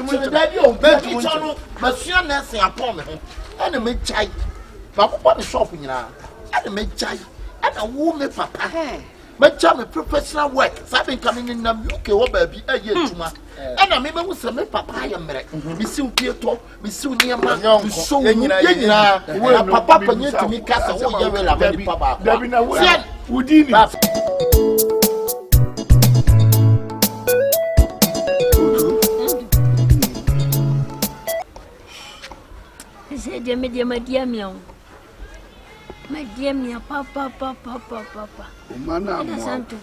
Mentumi dabi o mɛtumi kyɛ no masua nursing apɔn me ho ɛna megyae mabobɔ me shop nyinaa ɛna megyae ɛna wo me papa mɛgya me professional work saa de nka me nenam UK hɔ baabi ɛyɛ hmm. adwuma ɛna mebɛhu sɛ me papa ayɛ mmerɛ hmm. mesiw fie tɔ mesiw nneɛma mesow mu yɛ nyinaa na papa panyin tumi ka sɛ woyɛ wɛla ma nipa baako a sɛ wodi ni Sɛ deɛ medeɛ madi amia o Madi amia papapapapapa. Oma na amoa wo.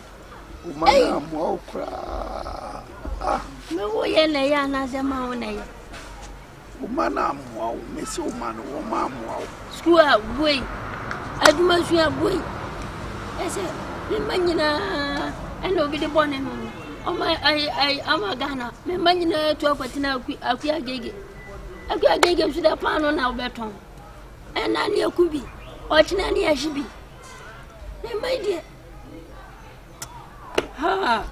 Oma na amoa wo koraa. Ah. Me wo yɛ na ɛyɛ anaasɛ ma wo na ɛyɛ. Oma na amoa wo. Mesi oma no wɔn ma amoa wo. Sukuu a bue, adwuma sua bue. Ɛsɛ me mma nyinaa ɛna obi de bɔ ne no no. Ɔma ayi ayi ama Ghana. Me mma nyinaa tu akɔtena akua agege. Akua agege nso dɛ paano na wobɛtɔn. Ɛna ne aku bi, ɔkyena ne ahye bi. Me mma yi deɛ, ha,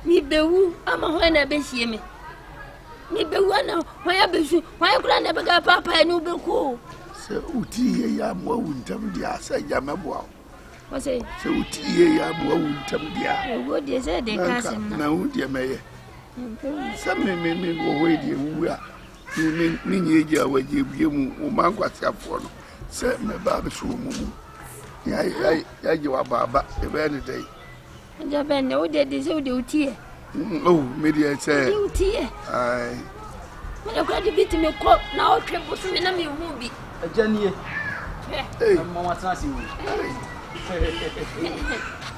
mebɛwu ama hwan na ɛbɛsie me? Mebɛwu ana hwan abɛsu? Hwan koraa na ɛbɛka paapa ɛne wobɛku o? Sɛ woti yie yɛ amoa wu ntɛm deɛ a sɛ agya mɛboa wo. Sɛ woti yie yɛ amoa wu ntɛm deɛ a. Ɛwuo deɛ sɛ ɛde ka asɛm na. Na wo deɛ mɛyɛ. Sɛ me me me wɔ hɔ yi deɛ wuwu a. Me me me nyɛ gya a wɔagye abue mu wo mma nkwaseafoɔ no sɛ mɛba abɛso wɔn mu yɛagye w'abaaba yɛbɛyɛ ne dɛn. Agya bɛn ne wode de sɛ wode wo ti yɛ. Oh, me deɛ sɛ. Wode wo ti yɛ. Ae. Mede kora de bi tumi kɔ na ɔtwe bosome na mehu bi. Agya nie. Hey. Mma watena ase o.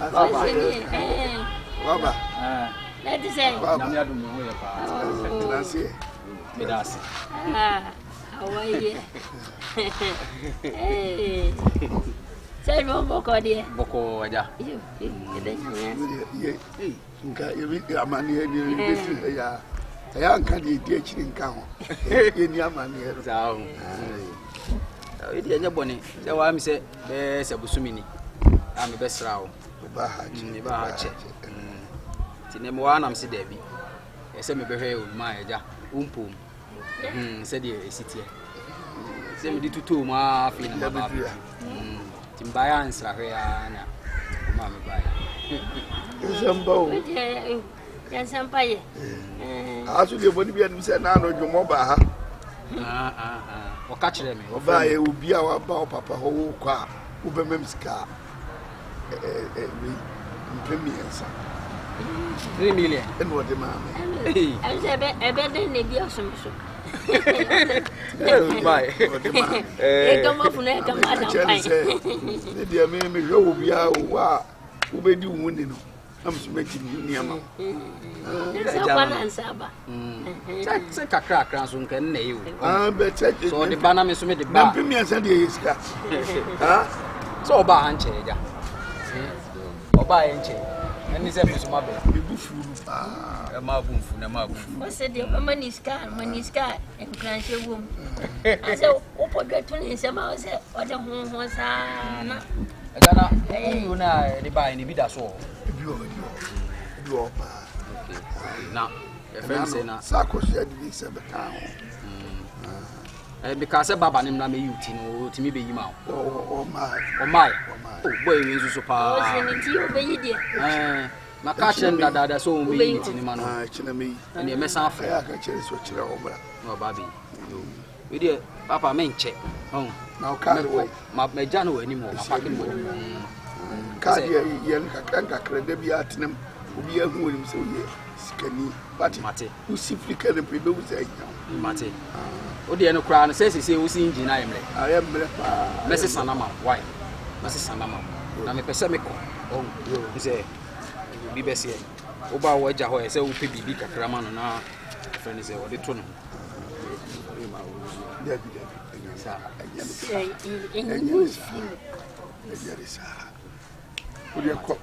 Waba. Waba. Na ɛte sɛ. Nyame adom me ho yɛ paa. Tena ase. Meda ase. Awɔyɛ. Sɛ ɛdwuma bɔkɔ deɛ. Bɔkɔ agya. Nka yɛbi amaneɛ deɛ yɛbɛfiri ha yɛ a ɛyɛ anka deɛ ɛdi akyiri nka ho yɛni amaneɛ no. Saa ho. Ɛdi ɛnyɛ bɔne sɛ waa mi sɛ bɛyɛ sɛ bosome ni a mebɛsra wo. Meba ha kyɛ. Meba ha kyɛ. Nti na mewɔ anam se daabi. Ɛsɛ sɛ mebɛhwɛ onuma a agya wompom hmm, sɛdeɛ ɛsi teɛ sɛ mede totoo mu a afei na maba abɛdu hmm, nti mebaeɛ a nsrahwɛ a na ɔma mebaeɛ nsɛmpa o nsɛmpa yɛ aso deɛ bɔne bi anim sɛ na ano dwomɔ baa ha ah, ah, ah. ɔka kyerɛ me ɔbaa yɛ obi a waba wo papa hɔ wokɔ a wobɛmam sika wei mpem mmiɛnsa. 3 million. Ɛna ɔde maa me. Ɛsɛ ɛbɛ ɛbɛ dɛ na ebi asom so. Ɔde maa me. Ɛkama funu ɛkama adampan. Ne deɛ me mehwɛ wo biara wo a wobɛdi wo ho ni no na me so mɛdi me ho ni ama wo. Nsa ba na nsa ba. Sɛ kakrakra nso nka nna yi o. Ah, sɛ ɔde ba na me nso mede ba. Na mpem mmiɛnsa deɛ yɛ sika. Sɛ ɔbaa ha nkyɛ agya. Ɔbaa yɛ nkyɛ. Ɛne sɛ me nso mabɛ. Mebu fu no paa. Ɛma abu mfu na ɛma abu mfu. Ɔsɛ deɛ ɔbɛma ne sika ma ne sika nkuranhyɛ wɔ mu. Asɛ wopɔ dwa to ne nsɛm a ɔsɛ ɔde honhon saa na. Agya na wuo no a yɛde baeɛ no ebi da so wɔ hɔ. Ebi wɔ hɔ ebi wɔ hɔ paa. Na yɛfrɛ no sɛ na. Sɛ akɔsoa de bi sɛ bɛka ho. Mm. Mekaa sɛ baba ne mmra mɛyi wo ti no ɔtumi bɛyi ma wo. Ɔmae. Ɔmae. Bɔ ewi nso so paa. Ɔsi ne ti ɔbɛyi deɛ. Maka kyerɛ no dadaada sɛ ɔmbɛyi ne ti no ma no. Kyerɛ mɛyi. Ɛneɛ mɛsan afrɛ. Ɛyɛ aka kyerɛ sɛ ɔkyerɛ ɔmmra. Na ɔba bɛyi. Wei deɛ papa menkyɛ. Na ɔkaa de wɔ. Magya no wɔ anim hɔ, mapake no wɔ anim hɔ. Kaa deɛ yɛ no kakra nkakra da bi atenam obi ahu onim sɛ woyɛ sikani. Wate? Mate. Wosi firi ka no mpo ebehu sɛ ahia wo. Mate. Wo deɛ no koraa no sɛ sese wosi engine ayɛ mmerɛ. Ayɛ mmerɛ paa. Mɛsesa no ama wo. Why? Mɛsesa no ama wo. Na mepɛ sɛ mekɔ. Ɔhu sɛ obi bɛseɛ. Woba a w'agya hɔ ɛ sɛ wopɛ biribi kakra ma no na ɛfrɛ no sɛ ɔde to no ho. Dabi dabi. Ɛnyɛ saa. Ɛnyɛ ne saa. Ɛnyɛ ne saa. Ɛnyɛ ne saa. Wodeɛ kɔ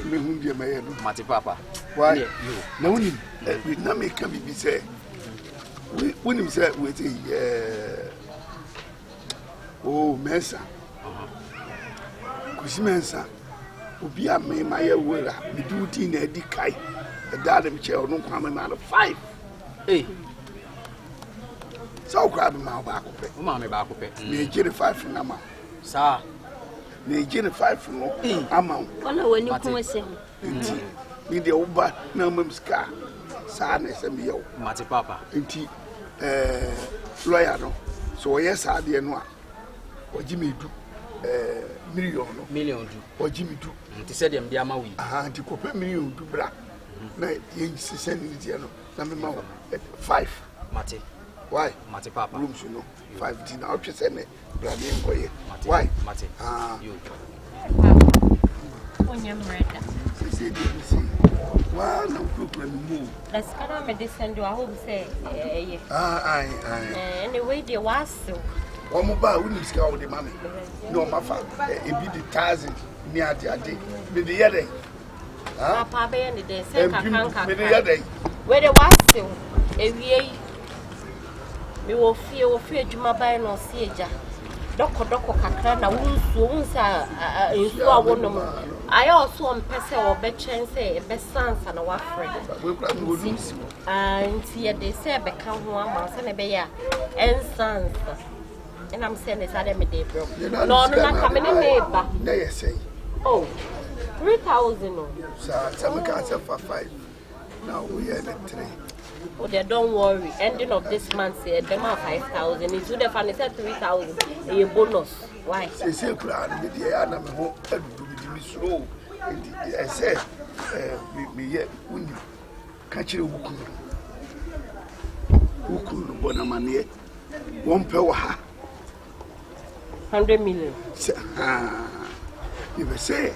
mehu deɛ mɛyɛ no. Mate papa. Why? Na wonim na meka biribi sɛ wonim sɛ wei ɛɛ oh Mɛnsa. Kwesi Mɛnsa. Obi a me ma yɛ wura mede wo din na adi kae ɛdaa ne mekyɛ ɔno nkwa me ma no five. Hey. Sɛ wokora mema wo baako pɛ. Wo maame baako pɛ. Megye ne five no ama wo. Saa. Megye ne five no ama wo. Ɔna w'ani kun ase ho. Nti me deɛ woba na ama m sika a saa na ɛsɛ meyɛ wo. Mate papa. Nti ɛɛ lɔya no sɛ ɔyɛ saa adeɛ no a ɔgye me du ɛɛ million no. Million du. Ɔgye me du. Nti sɛ deɛ mede ama wo yi. Nti kɔpɛ million du bra na yɛn sisɛ ne deɛ no na mema wo five. Mate. Why? Mate papa. Rooms no five di na ɔtwe sɛ ne bra ne nkɔyɛ. Why? Mate. Ah. Yo. Wonyɛ mmerɛ da. Sisi deɛ mi si. Waa na okurakura mi mu. Na sika na mede sɛn do ahob sɛ ɛyɛ. Ah ayi ayi. Ɛne wei deɛ waasew. Wɔn ba a wonim sika a wɔde ma mi na wɔn afa ebi de thousand ne ade ade mede yɛ dɛ. Papa bɛyɛ ne dɛn sɛ nkakra nkakra. Mede yɛ dɛn. Wei de wasew ewie yi mewɔ fie wɔ fie adwuma ban na ɔsi agya dɔkɔdɔkɔ kakra na wo nsuo wo nsa nsuo a wonom ayɛ ɔso ɔmpɛ sɛ ɔbɛkyɛn sɛ ɛbɛsa ansa na wafrɛ nti nti yɛde sɛ ɛbɛka ho ama sɛ na ɛbɛyɛ a ɛnsa nsa. Ɛna me sɛ ne sa dɛ mede brɛ wo. Na ɔno na nka me ne ne ba. Na yɛ sɛn? Oh, 3000 o. Saa sɛ meka sɛ fa 5 na woyɛ ne 3. Oh, deɛ don't worry. Ending of this month sɛ ɛbɛma 5000 nti wode fa ne sɛ 3000 ɛyɛ bonus. Why? Sese koraa no medeɛ ɛyɛ na me ho adudu mede me suro nti ɛsɛ meyɛ wonim ka kyerɛ wo kunu no wo kunu no bɔ no amanneɛ wɔmpɛ wɔ ha 100 million sɛ haa mepɛ sɛ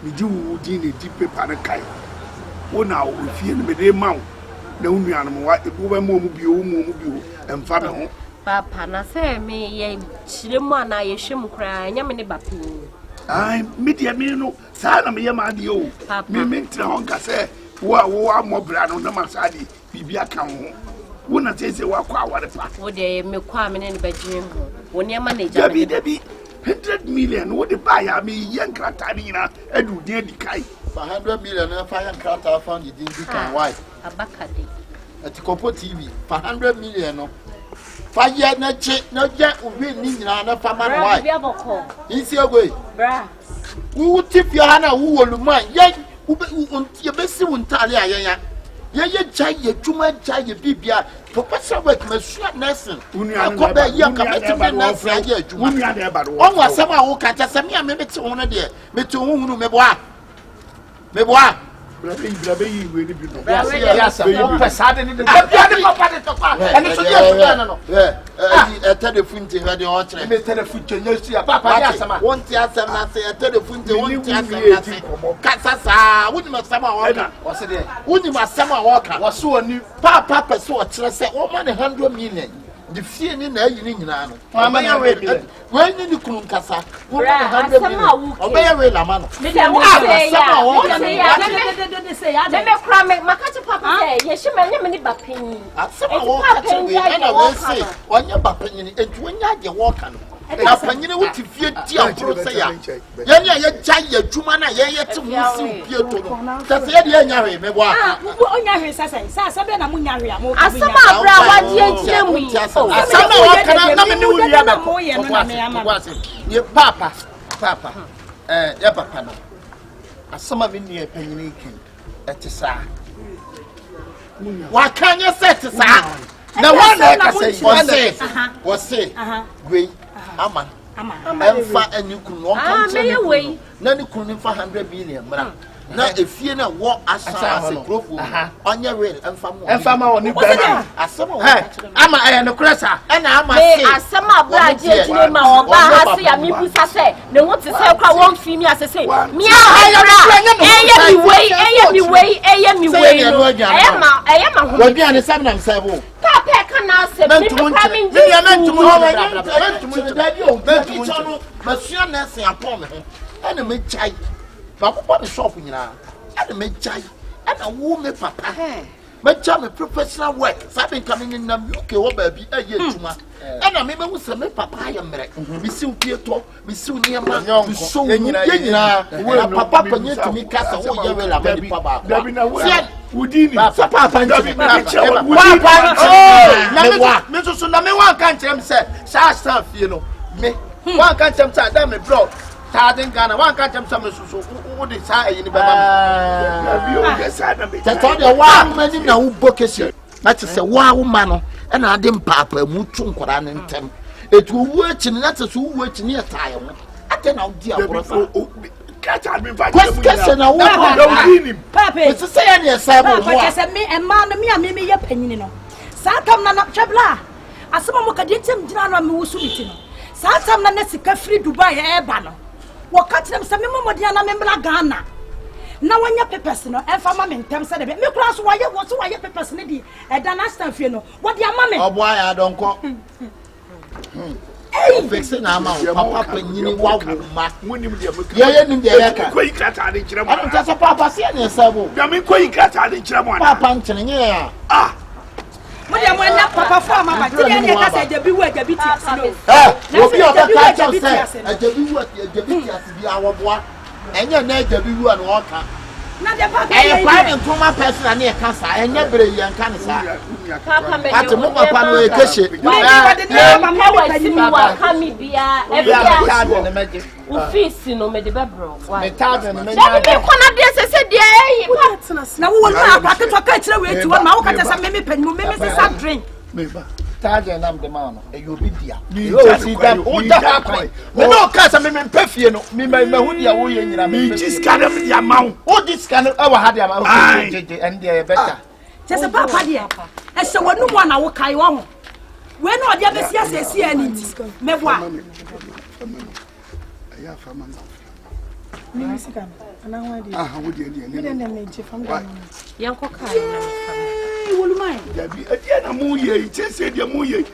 megye wo din na di pepa no kae wo na wo fie no mede ma wo na wo nuanom wa wobɛma ɔmu bio wo mu ɔmu bio ɛmfa me ho papa na sɛ meyɛ kyerɛ mu anaa yɛhwɛ mu koraa ɛnyɛ me ne ba pii me deɛ me no saa na meyɛ m'adeɛ o me mentena hɔ nka sɛ wo a wowɔ ammɔ bra no na ma saa de biribi aka wo ho wo na sɛ sɛ woakɔ aware pa wo deɛ mekɔ a me ne no bɛdwene ho wo nneɛma na ɛgya dabi dabi 100 million wode baeɛ a meyɛ nkrataa no nyinaa ade wo din adi kae fa 100 million no fa yɛ nkrataa fa ne din di kan why abaka de Atikɔpɔ TV fa 100 million no fa yɛ n'akyi na yɛ owi ne nyinaa na fa ma no why nsi egoe wo te fie ha na wowɔ luman yɛ yɛbɛsi wo ntaale a yɛnya yɛyɛ gya yɛ adwuma gya yɛ biribia professional work masua nursing ɛkɔ bɛɛ yɛ nka mɛtumi de nursing ayɛ adwuma ɔho asɛm a woka kyɛ sɛ me a memete ho no deɛ mete ho hunu meboa meboa. Ɛtɛ de funti hwɛ deɛ ɔkyerɛ. Ɛtɛ de funti nyɛ si a papa ne asɛm a. Wonte asɛm n'ase ɛtɛ de funti wonte asɛm n'ase kasa saa wonim asɛm a wɔka. Wɔsi deɛ. Wonim asɛm a wɔka. Wɔsi wɔ ni. Paapa pɛ sɛ ɔkyerɛ sɛ wɔma ne hundred million ne fie ne n'ayi ne nyinaa no. Ɔbɛyɛ wei wei ne ne kunu nkasa wɔma ne hundred million ɔbɛyɛ wei lama no. Sɛ wo sɛ ya wo sɛ ya meme kora me maka kye papa sɛ yɛhyɛ ma ɛnyɛ me ne ba panyin. Asɛm a wɔka kyerɛ wei ɛna wei se ɔnyɛ ba panyin nti wɔnya deɛ wɔka no na panyin wo te fie di agorɔ sɛ ya yɛne a yɛgya yɛ adwuma no a yɛyɛ te ho si wo pie to no kyɛ sɛ yɛde yɛnya hwee meboa onya hwee sɛ sɛ sɛ asɛm bɛ na mo nya hwee a mo asɛm a bra wagye agyina mu yi asɛm a wɔka na na me ne wo nua bɛkɔ yɛ paapa paapa ɛɛ yɛ papa no asɛm a me nua panyin kan ɛte saa waka nyɛ sɛ ɛte saa na wɔn na ɛkasa yi wɔse wɔse wei ama ɛnfa ɛne kunu no ɔnka nkyerɛ ne kunu no na ne kunu no nfa hundred million mmra na efie na wɔ asan ase kurofuo ɔnyɛ real ɛnfa mu ɛnfa ma wɔn bɛrɛ asɛm a wɔka kyerɛ ama ɛyɛ nokorɛ saa ɛna ama se asɛm a bra agye agyina mu a ɔbaa ha se a mebusa sɛ ne ho te sɛ kora wɔmfii mi ase se mea ha bra ɛyɛ mi wei ɛyɛ mi wei ɛyɛ mi wei no ɛyɛ ma ɛyɛ ma ho wɔduane sɛm nam sɛ bo paapa ɛka n'asɛm mi mi kora mi ngye mɛntumu nkyerɛ dabi o mɛntumu nkyerɛ no masua nɛɛse apɔn me ho ɛna megyae makokɔ me shop nyinaa ɛna megyae ɛna wo me papa mɛgya me professional work saa de nka me nenam uk hɔ baabi ɛyɛ adwuma ɛna mebɛhu sɛ me papa ayɛ mmerɛ mesiw pie tɔ mesiw nneɛma mesow mu yɛ nyinaa na papa panyin tumi ka sɛ woyɛ wɛl ama nipa baako a sɛ papa nkyene papa nkyene mewa me nso so na me wanka nkyerɛ me sɛ saa asan fie no me wanka nkyerɛ me sɛ ada me brɛ thousand Ghana wanka nkyerɛ me sɛ me soso wode saa ayi no bɛma me. Tɛtɛ deɛ waa woma anim na wobɔ kɛseɛ na kyerɛ sɛ waa woma no ɛna ade mpaapaamu to nkwadaa no ntɛm ɛti owu akyi no na kyerɛ sɛ wowu akyi no yɛ taa yɛ ho adɛn na wodi agorɔ saa kɛsɛ na wobɔ ɛsɛ sɛ yɛ ne ɛsɛ bɔ mu a kyɛ sɛ me ɛmaa no me a me meyɛ panyini no saa tam na hwɛ bla asɛm a moka deɛ nti a megyina no a mewoso me ti no saa tam na na sika firi Dubai ɛɛba no wɔka kyerɛ me sɛ memmɔ mmɔden a na memmra Ghana na wɔnyɛ papers no ɛmfa ma me ntɛm sɛ dɛbɛ me koraa so wɔayɛ wɔ so wɔayɛ papers no de ɛda no astan fie no wɔde ama me ɔboa yɛ adɔnkɔ ɔfikse na ama wo papa panyini wawo ma yɛyɛ nim deɛ yɛka ɛno nkyɛ sɛ paapa seɛ ne ɛsɛ bo paapa nkyene nyɛ yɛn a mo deɛ mo ɛnɛ papafo a maba ti deɛ ne ɛka sɛ agya bi wu agya bi ti ase no ɛ obi a ɔbɛka kyɛw sɛ agya bi wu agya bi ti ase bi awɔboa ɛnyɛ na agya bi wu a na ɔka ɛyɛ Kwame Nkrumah pɛsena na ne ɛka saa ɛnyɛ bere yɛn ka ne saa ate mo papa no ɛyɛ kɛhyɛ Office no mede bɛbrɛ wo. Dabi me kɔ na deɛ sɛ sɛ deɛ ɛyi pa. Na wo wɔ no akɔ aketewa ka kyerɛ wei ti hɔ ma wo ka kyerɛ sɛ meme panyin mu meme sesa drink. Taagye nam de ma no ɛyɛ obi dea. Ɛyɛ osi da wo da hɔ akwan. Me ne ɔka sɛ meme mpɛ fie no me ma mahu deɛ woyɛ nyina me mpɛ. Megye sika no de ama wo. Wogye sika no ɛwɔ ha de ama wo. Gyegye ɛno deɛ yɛ bɛta. Kyɛ sɛ paapa deɛ ɛhyɛ w'anum a na wokae wɔ ho. Wei na ɔde abɛsi asɛsi ɛne nti mɛboa. Yɛnkɔ kaa no na mefa no. Woluman. Dabi ɛdeɛ na mo yɛ yi kyɛ sɛ deɛ mo yɛ yi.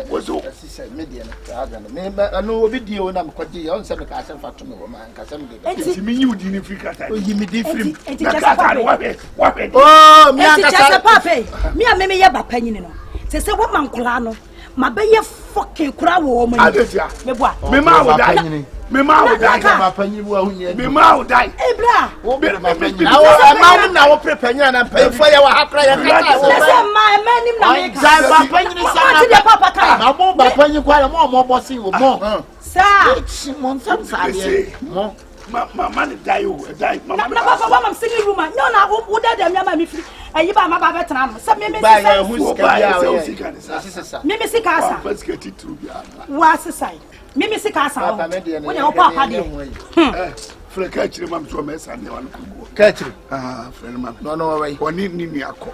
Woso. Ɛsi sɛ me deɛ no saa deɛ no me bɛ ɛno obi die o na mekɔ gye yɛ ɔn sɛ meka asɛm fa to me hɔ ma nkasɛm de. Eti mi yi wo di ni firi krataa. Oyi mi di firi mu. Na krataa no wahwɛ wahwɛ. Oo mi Enti kyerɛ ankasa. sɛ paapa mi a meme yɛ ba panyini no sɛ sɛ wɔma nkoraa no mabɛyɛ fɔkin koraa wɔ wɔn anim. Adetia. Meboa. Me maa wo dan. Me maa wo dan. Ba panyin bu ahu Me maa wo dan. Ebra. Wo pere ba panyin. Na wo ɛma wo na wo pere panyin ana mpanyinfoɔ yɛ wɔ ha kora yɛ kasa. Kyerɛ sɛ mma ɛma anim na meka. Gyae ba panyin sɛ na. Ɔte deɛ papa ka. Na mo ba panyin kɔ ayɛ mo a mo bɔ se wo mo. Saa. Ekyi mo nsɛm saa deɛ mo. Ma ma ma ne dan o ɛdan. Na na papa wa mam single room a nyɛ na wo da da mi ama mi firi ɛyi ba ma ba bɛ tena no sɛ mi mi sisa nsuo. Ba yɛ hu sika bi a ɔyɛ. Mi mi sika asa. Wa sika titiri bi a. Wa sisa yi mi mi sika asa hɔ. Wo deɛ wopɔ apa deɛ. Frɛ kaakyire ma mi sɛ ɔmɛ sa nneɛma no kɔ gu. Kaakyire. Frɛ no ma mi. N'ɔno wɔwɔ yi. Ɔne ne nua kɔ.